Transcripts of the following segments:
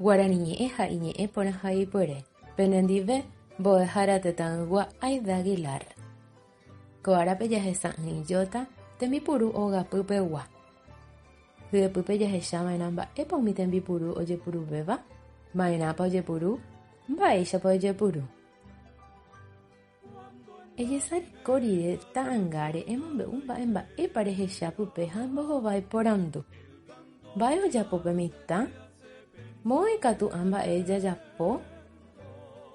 Guarani ñe'ẽ ha iñe'ẽ porãhaipyre, penendive Mbo'ehára Tetãygua Aida Aguilar. Ko árape jahesa'ỹijóta tembipuru ogapypegua. Hyepýpe jahechava'erã mba'épa umi tembipuru ojepuruvéva, ma'erãpa ojepuru, mba'éichapa ojepuru. Ejesareko rire ta'angáre emombe'u mba'e mba'épa rehecha pype ha embohovái porandu. Mba'e ojapo pe mitã? Moõ ikatu ã mba'e jajapo?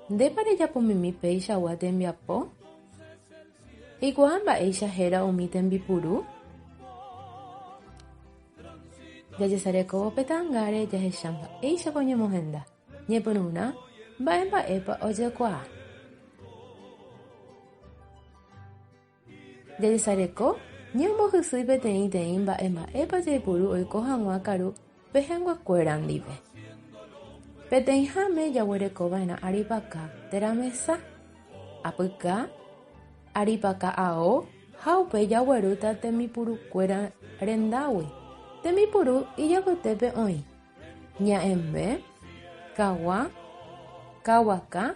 Ndépa rejapomimi peichagua tembiapo? Eikuaa mba'éicha héra umi tembipuru? Jajesarekóvo pe ta'angáre jahecha mba'éichapa oñemohenda. Ñepyrũrã, mba'e mba'épa ojekuaa. Jajesareko, ñambohysýi peteĩteĩ mba'e mba'épa jaipuru oiko hag̃ua karu pehẽnguekuéra ndive. Peteĩháme jaguerekova'erã aripaka térã mesa, apyka, aripaka ao ha upéi jaguerúta tembipurukuéra rendágui. Tembipuru ijapytépe oĩ. Ña'ẽmbe, kagua, kaguaka,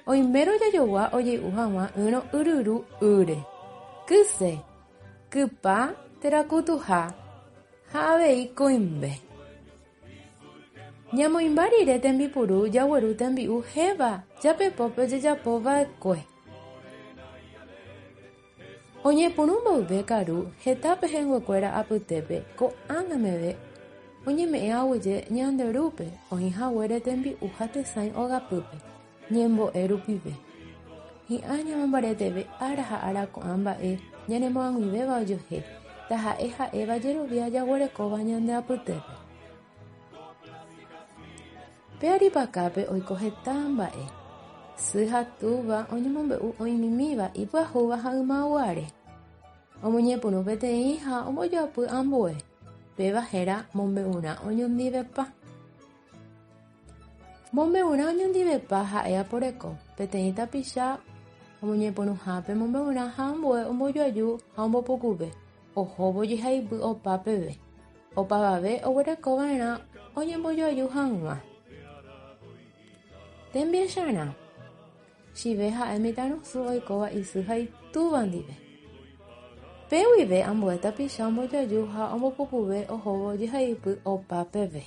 oimérõ jajogua ojey'u hag̃ua ỹrõ yryru ýre, kyse, kypa térã kutuha ha avei kũimbe. Ñamoĩmba rire tembipuru jagueru tembi'u héva japepópe ojejapo va'ekue. Oñepyrũ mboyve karu heta pehẽnguekuéra apytépe ko'ág̃a meve oñeme'ẽ aguyje ñande Rúpe oĩ haguére tembi'u ha tesãi ogapýpe ñembo'e rupive. Hi'ã ñamombareteve ára ha ára ko'ã mba'e ñanemoag̃uivéva ojuehe, taha'e ha'éva jerovia jaguerekóva ñande apytépe. Pe aripakápe oiko heta mba'e. Sy ha túva oñemombe'u oĩmimíva ipyahúva ha ymaguare. Omoñepyrũ peteĩ ha ombojoapy ambue, péva héra mombe'urã oñondivepa. Mombe'urã oñondivepa ha'e aporeko, peteĩ tapicha omoñepyrũhápe mombe'urã ha ambue ombojoaju ha ombopukuve, ohóvo jehaipy opa peve. Opavave oguerekova'erã oñembojoaju hag̃ua. Tembiecharã, Chive ha'e mitãrusu oikóva isy ha itúva ndive. Pe guive ambue tapicha ombojoaju ha ombopukuve ohóvo jehaipy opa peve.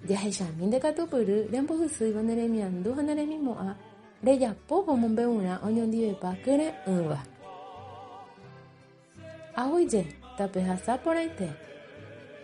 Jahechami nde katupyry rembohysýiva ne remiandu ha ne remimo'ã rejapóvo mombe'urã oñondivepa kyre'ỹva. Aguyje, tapehasa porãite.